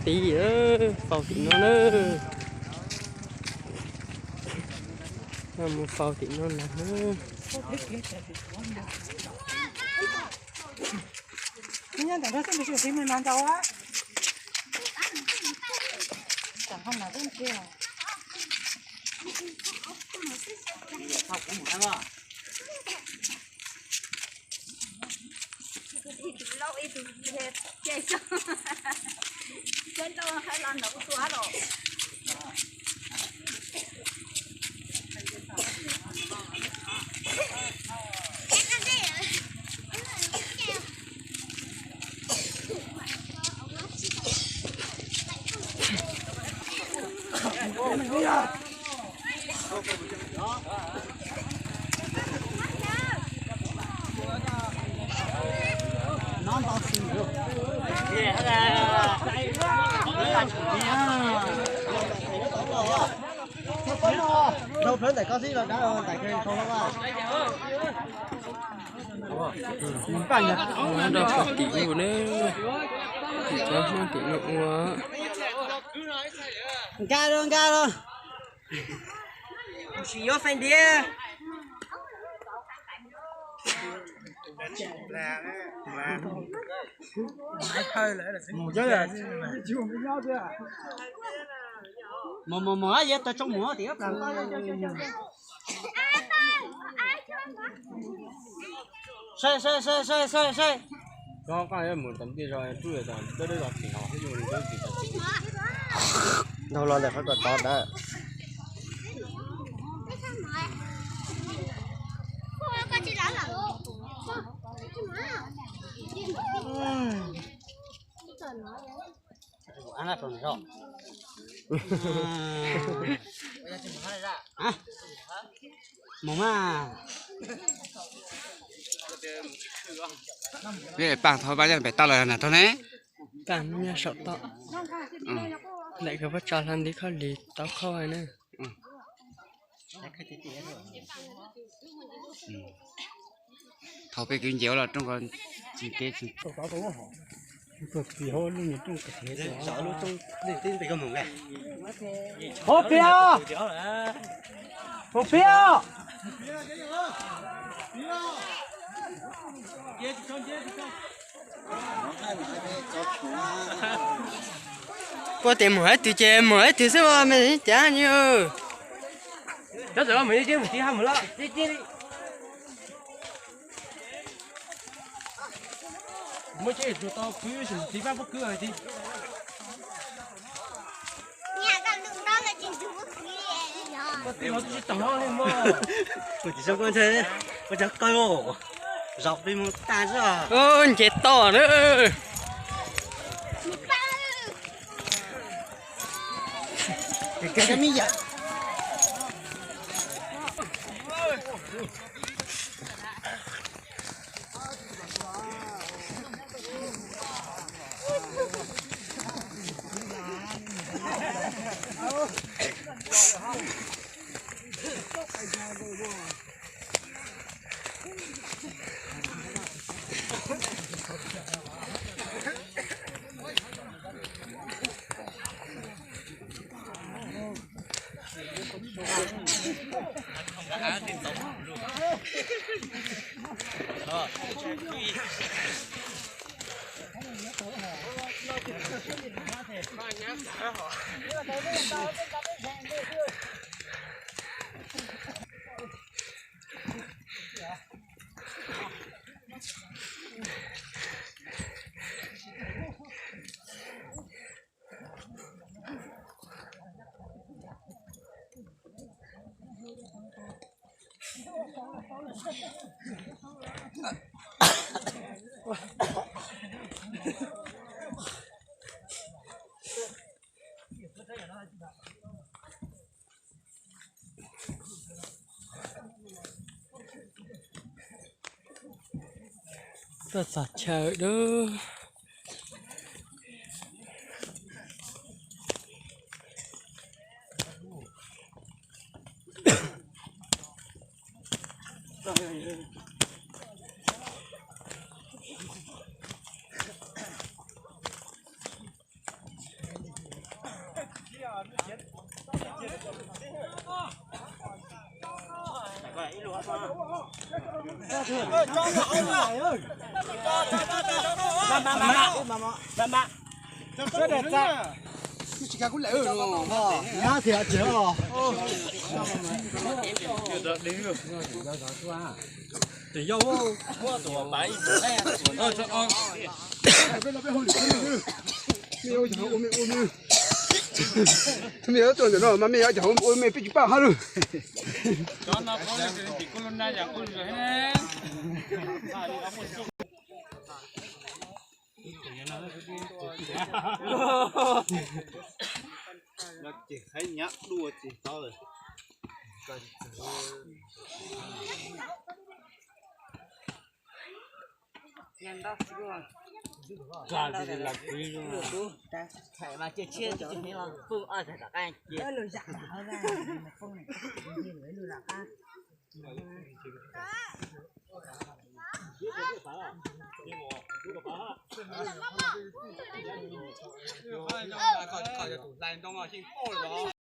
Ib, faus tim no na. Mus faus tim no na. Rau tim ub na, tim cov Hmoob tim no ua. Nkag los, nkag los. Sim yuav feem diav. Mus mus mus, yev tawg tsoo mus tim ub plas. Saib saib saib saib saib saib. Ntaug los ntawm qhov kom tod ntawd. Mus mas. Paj thov paj nyob pem toj los na rau ne. Paj nyob saum toj. Ntawm kws puab tso hlo ntiv khaub lig tau khau na. Thaum peb kwv nce ua los rooj ko tsis kev tsis. Hauv pia, hauv pia. Puab tias mus hais twg ces mus hais twg xwb mas me cav ni. Cov txawm los mus ib mus tiv ha mus los ib li. Muab tsheb tsuas tau kwv sim tiv pab puab kwv ti. Koj tsis tau li mog. Kuv tsis zoo koj ntshe koj tsis qawj zaum peb mus tag zog. Nce toj na. Tuaj txog chaw dub. Mej yuav tuaj ntawm no mas mej yuav ua me peb tsis paub hab lug. Ces qhaib nyab dua ces tau lawm.